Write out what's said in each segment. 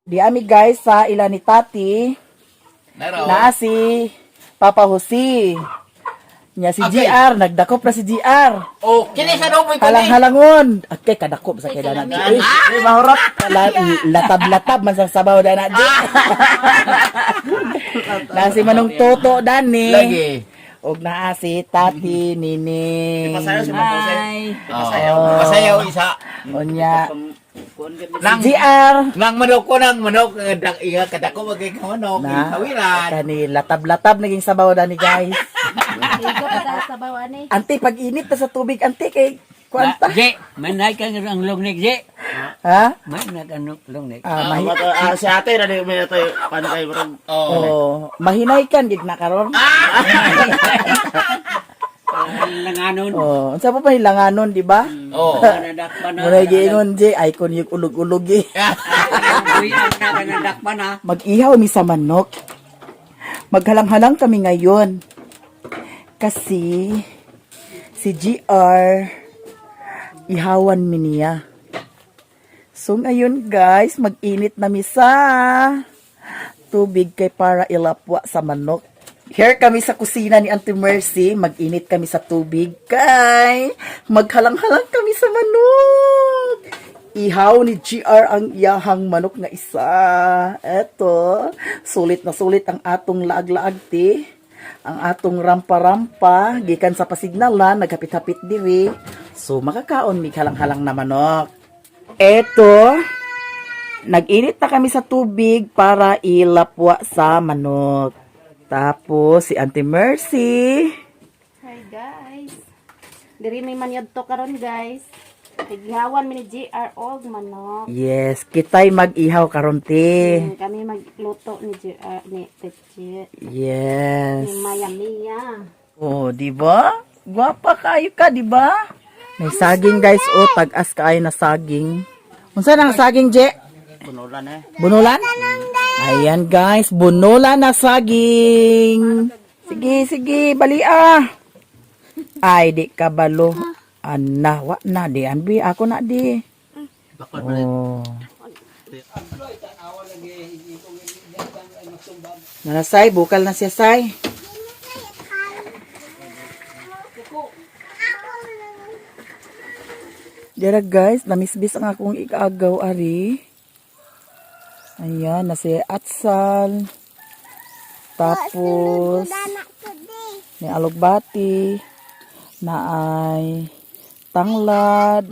Di ami guys sa ila ni Tati. Naro. Naa si Papa Jose. Nya si GR, nagdakop na si GR. Oh, kini sa doboy ko ni. Halang-halangon. Okay, kadakop sa kay dana. Uy, uy, mahurot. Latab-latab man sa sabaw dana. Na si Manong Toto dani. Lagi. Og naa si Tati Nini. Pasayaw si Mang Jose. Pasayaw. Pasayaw isa. Unya. Nang GR. nang manok ko nang manok nga dak iya kadako magay ka manok Na, kawiran. kani latab-latab naging sabaw dani, guys. Igo pa sa sabaw ani. Ante, pag init na sa tubig, ante, kay kuanta. Je, manay ka ang long neck, Je. Ha? Manay ka ang long neck. Ah, mahi Ah, si ate na di may tayo paano kayo parang Oh. oh, mahinay kan gid na karon. Langanon. Oh, unsa pa pa hilanganon, di ba? Oh. Nadakpan na. Muna giingon je, icon yung ulog-ulog eh. Buyan na ka nadakpan na. Mag-ihaw mi sa manok. Maghalang-halang kami ngayon. Kasi si GR ihawan mi niya. So ngayon guys, mag-init na mi sa tubig kay para ilapwa sa manok. Here kami sa kusina ni Auntie Mercy, mag-init kami sa tubig kay maghalang-halang kami sa manok. Ihaw ni GR ang iyahang manok nga isa. Eto, sulit na sulit ang atong laag-laag ti. Ang atong rampa-rampa, gikan sa pasignalan, naghapit-hapit diri. So makakaon mig halang-halang na manok. Eto, nag-init na kami sa tubig para ilapwa sa manok. Tapos, si Auntie Mercy. Hi guys. Diri may manyod to karon, guys. Tighawan mi ni GR og manok. Yes, kita'y mag-ihaw karon ti. Kami magluto ni GR ni Teche. Yes. Ni Maya Mia. Oh, di ba? Gwapa kayo ka, di ba? May saging guys, oh, tag-as kaayo na saging. Unsa nang saging, Je? bunulan eh. Bunulan? Ayan guys, bunulan na saging. Sige, sige, bali ah. Ay, di ka balo. Ana, wa na di anbi ako na di. Oh. Narasay, bukal na siya say. Dira guys, namisbis ang akong igagaw ari. Ayan, nasi atsal. Tapos, may alugbati, na ay tanglad,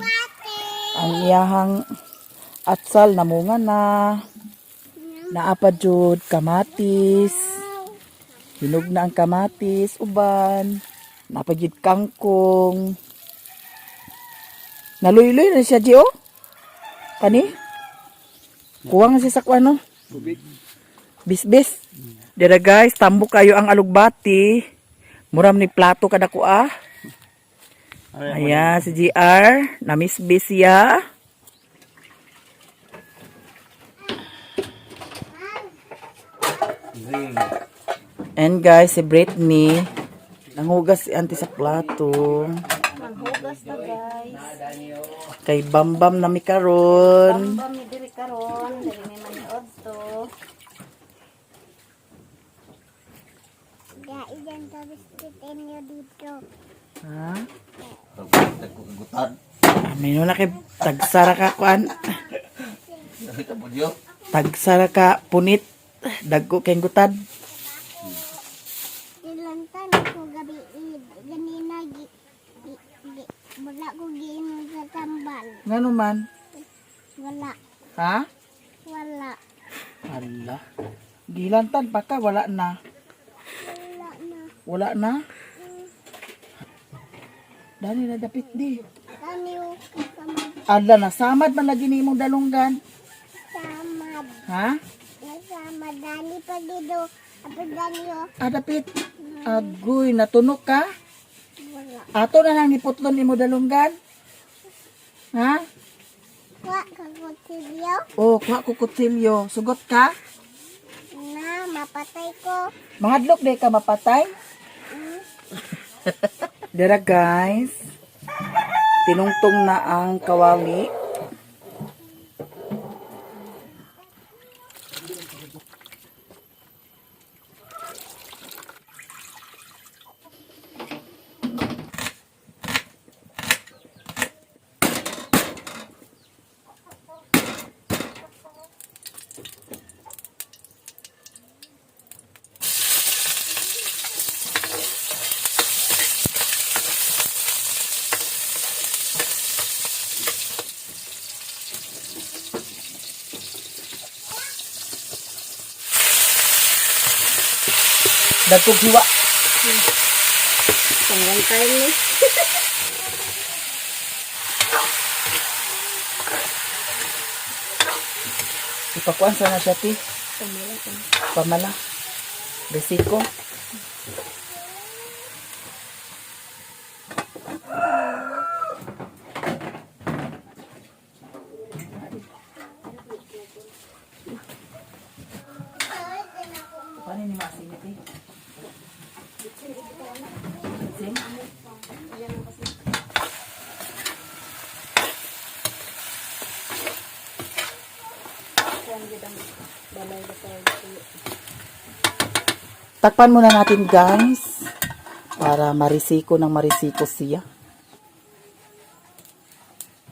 ang iyahang atsal namunga na, naapa jud kamatis, hinog na ang kamatis, uban, naapa jud kangkong. Naluyloy na siya, Gio. Kani? Kuwang na siya sa kuwan, no? Bisbis. Dira guys, tambok kayo ang alugbati. Muram ni plato kada ko ah. Ayan, si GR. Namisbis siya. And guys, si Britney. Nanghugas si auntie sa plato. Manghugas na guys. Kay Bambam na mi karon. Bamba mi diri karon, diri may manyod to. Daidan tapos titinyo dito. Ha? Gutan. May na kay tagsara ka kuan. Budyo. Tagsara ka punit. Dagko kay gutad. Dilantan ko gabi ganina gi, gi, gi, wala ko giinom sa tambal. Ngano man? Wala. Ha? Wala. Hala. Gilantan pa ka wala na. Wala na. Wala na. Dali na dapit di. Kami kasama Ala na samad man lagi nimong dalunggan. samad. Ha? Nasama dani pa dito. Apa dani oh. Ah, dapit. Agoy, natunok ka? Wala. Ato na lang niputlon imo dalunggan. Ha? Wa ka kutsilyo. Oh, kuha ko kutsilyo. Sugot ka? Na mapatay ko. Mahadlok day ka mapatay? Dira guys, tinungtong na ang kawali. Dagkog hiwa. Pang one time ni. Ipakuan sana siya, ti. Pamala. Resiko. Paano ni maasin iti? Bitsin? Takpan muna natin, guys, para marisiko ng marisiko siya.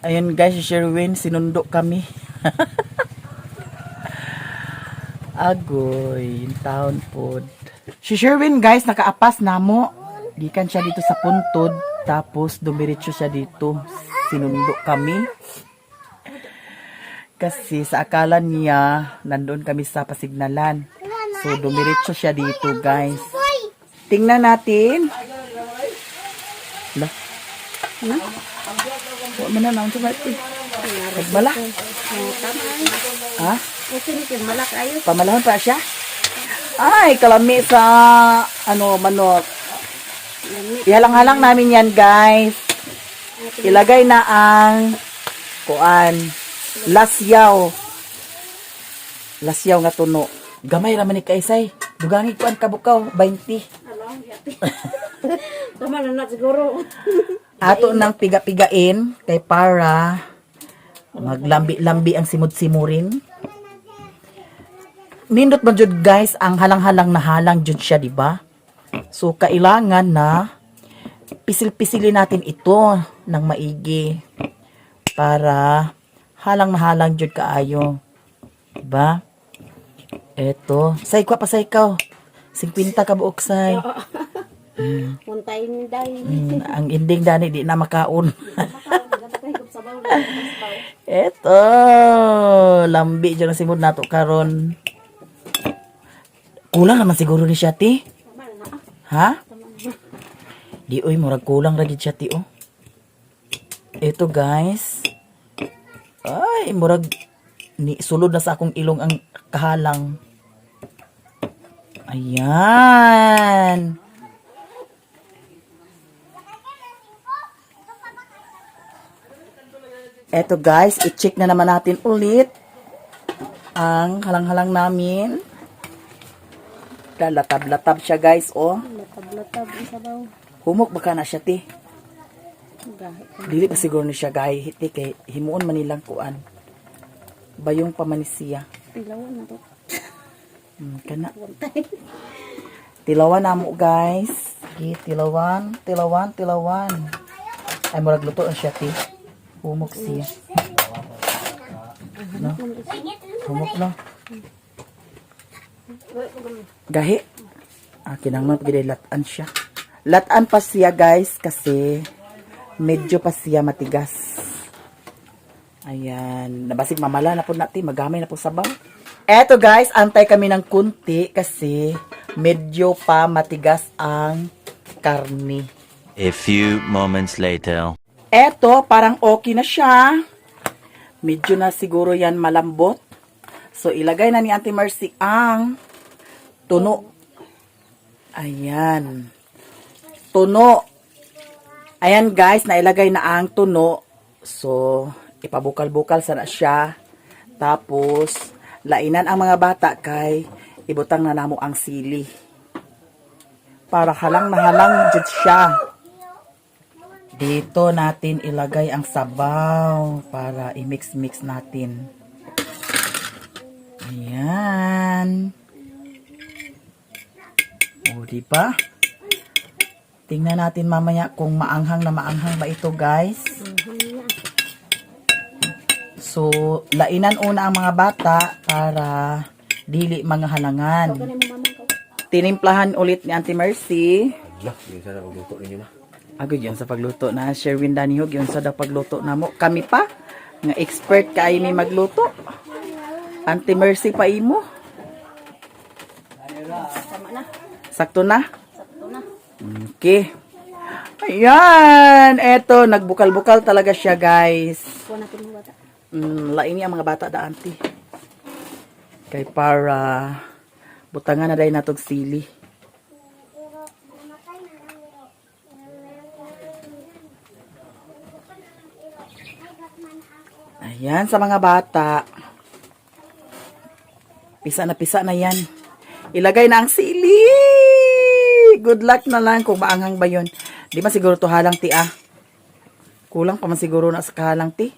Ayun guys, si Sherwin, sinundo kami. Agoy, in town pod. Si Sherwin guys, nakaapas na mo. Gikan siya dito sa puntod, tapos dumiretso siya dito. Sinundo kami. Kasi sa akala niya, nandun kami sa pasignalan. So, dumiretso siya dito, guys. Tingnan natin. La. Na? Wa man na naon sa bati. Nagmala. Oh, tama ay. Ha? Okay ni kay malak ayo. Pamalahon pa siya. Ay, kalami sa ano manok. Lami. Ihalang-halang namin yan, guys. Ilagay na ang kuan lasyaw. Lasyaw nga tuno. Gamay ra man ni kaysay. Dugangi kuan kabukaw 20. Alam, yati. Tama na na siguro. Ato nang piga-pigain kay para maglambi-lambi ang simud-simurin. Nindot man jud guys ang halang-halang na halang jud siya, di ba? So kailangan na pisil-pisilin natin ito ng maigi para halang na halang jud kaayo. Di ba? Eto, say kwa pa say ikaw. 50 ka buok say. One time ni day. Ang ending dani di na makaon. Sabaw. Eto, lambi dyan ang simod nato karon. Kulang naman siguro ni siya, ti. Ha? Di oy, murag kulang ra gid siya, ti, oh. Eto, guys. Ay, murag ni sulod na sa akong ilong ang kahalang. Ayan. Eto guys, i-check na naman natin ulit ang halang-halang namin. Lalatab-latab siya guys, oh. Latab-latab ang sabaw. Humok baka na siya, ti. Gahi. Dili pa siguro ni siya gahi, ti, kay himuon man nilang kuan. Bayong pamanisiya. Tilawan na to. Kana. One time. Tilawan na mo, guys. Sige, tilawan, tilawan, tilawan. Ay, murag luto na siya, ti. Humok siya. No? Humok, no? Gahi. Ah, kinangman pag latan siya. Latan pa siya, guys, kasi medyo pa siya matigas. Ayan. Nabasig mamala na po natin. Magamay na po sabaw. Eto guys, antay kami ng kunti kasi medyo pa matigas ang karne. A few moments later. Eto, parang okay na siya. Medyo na siguro yan malambot. So, ilagay na ni Auntie Mercy ang tuno. Ayan. Tuno. Ayan guys, nailagay na ang tuno. So, ipabukal-bukal sana siya. Tapos, lainan ang mga bata kay ibutang na namo ang sili. Para halang na halang jud siya. Dito natin ilagay ang sabaw para i-mix-mix natin. Ayan. di ba? Tingnan natin mamaya kung maanghang na maanghang ba ito, guys. So, lainan una ang mga bata para dili mga halangan. Tinimplahan ulit ni Auntie Mercy. Agad yun sa pagluto na. Sherwin Danihog, yun sa daw pagluto na mo. Kami pa, nga expert kay mi magluto. Auntie Mercy pa imo. Sakto na? Sakto na. Okay. Ayan, eto, nagbukal-bukal talaga siya, guys. Kuha natin mga bata. Lain niya ang mga bata da, auntie. Kay para butangan na dahil natog sili. Ayan, sa mga bata. Pisa na pisa na yan. Ilagay na ang sili. Good luck na lang kung maanghang ba yun. Di ba siguro to halang ti ah. Kulang pa man siguro na sa kahalang ti.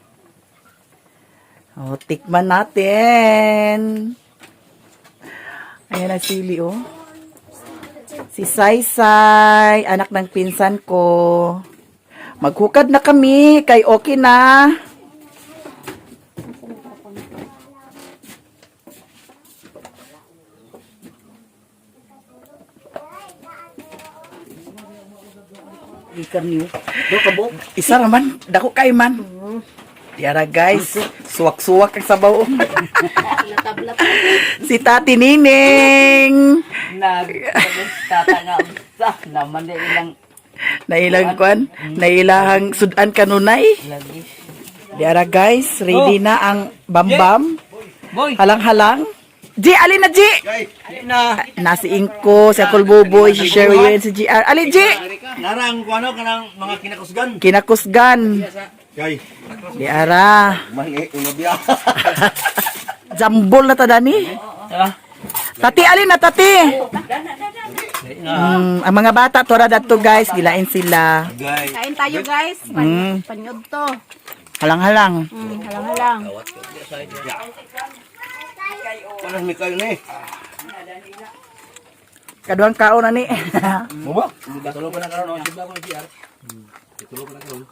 O, tikman natin. Ayan ang sili, oh. Si Saysay, anak ng pinsan ko. Maghukad na kami, kay okay na. Ikan niyo. Do ka bo. Isa raman, dako kay man. Yara guys, suwak-suwak ang sabaw. Latab-latab. Si Tati Nining. Nag tata nga sa naman di ilang Nailang kwan, nailahang sudan kanunay. lagi. Diara guys, ready na ang bambam. Boy, Halang-halang. G, alin na G? na. Nasi Ingko, si Akol Buboy, si Sherwin, si GR. Alin G? Narang kuano kanang mga kinakusgan. Kinakusgan. Kay. Diara. Mangi unabiya. Jambol na ta dani. Tati, alin na tati? Ang mga bata, tora dato guys, gilain sila. Guys. Kain tayo guys. Panyod to. Halang-halang. Halang-halang. Panas mi kayo ni. Kaduang kaon na ni. Mo ba? Tulo pa na karon, oh, ko GR. Tulo pa na karon.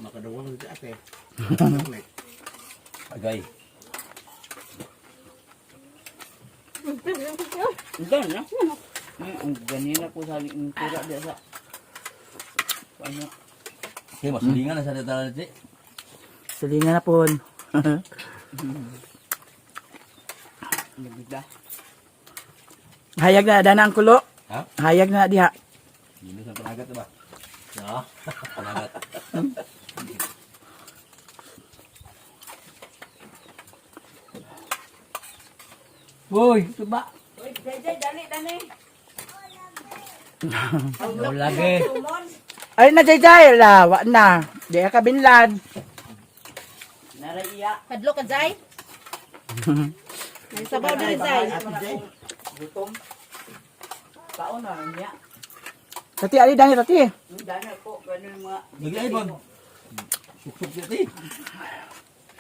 Makadawang si ate. Agay. Dan na. Ganina ko sa ang tira di sa. Ano? Okay, masulingan na sa data natin. Sulingan na po. Nagda. Hayag na, dana ang kulo. Ha? Hayag na diha. Yun sa panagat ba? No, panagat. Boy, tuba. No lagi. Ay na jay jay la, wa na. Di ka binlad. Naraiya. Kadlo ka, Zay. May sabaw diri, Zay. Gutom. Kaon na niya. Tati ali dani tati. Dana ko ganun mga Lagi ay bag. Suksok siya ti.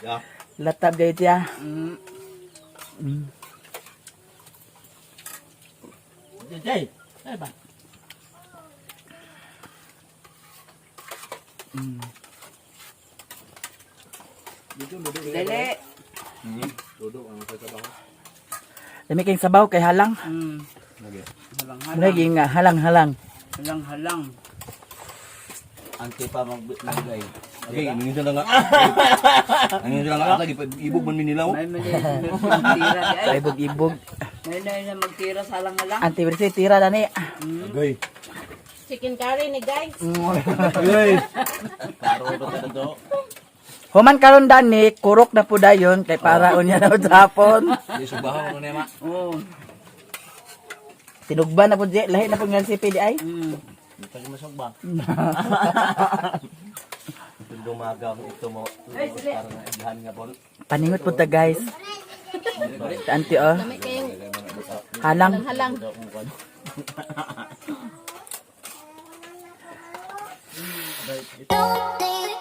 Ya. Latab jay tiya. Jay. Ay ba? Dili. Dodo ang pagkabaho. Dami kayong sabaw kay halang. Halang-halang. Lagi nga halang-halang. Halang-halang. Ante pa maglagay. Okay, ingin sila nga. Ingin sila nga ata ibog man nila. May mali magtira di ay. Ibog-ibog. May na magtira sa halang-halang. Auntie Mercy, tira dani. Agay. Chicken curry ni guys. Agay. Taro ba ta do? Human karon dani, kurok na po dayon kay para unya na tapon. Di subaho ko na ma. Oo. Tinugba na po di, lahi na po nga si PDI. Pag masok ba? Dumaga ito mo. Para na ibhan nga po. Paningot po ta guys. Auntie oh. May kayong Halang. halang. Don't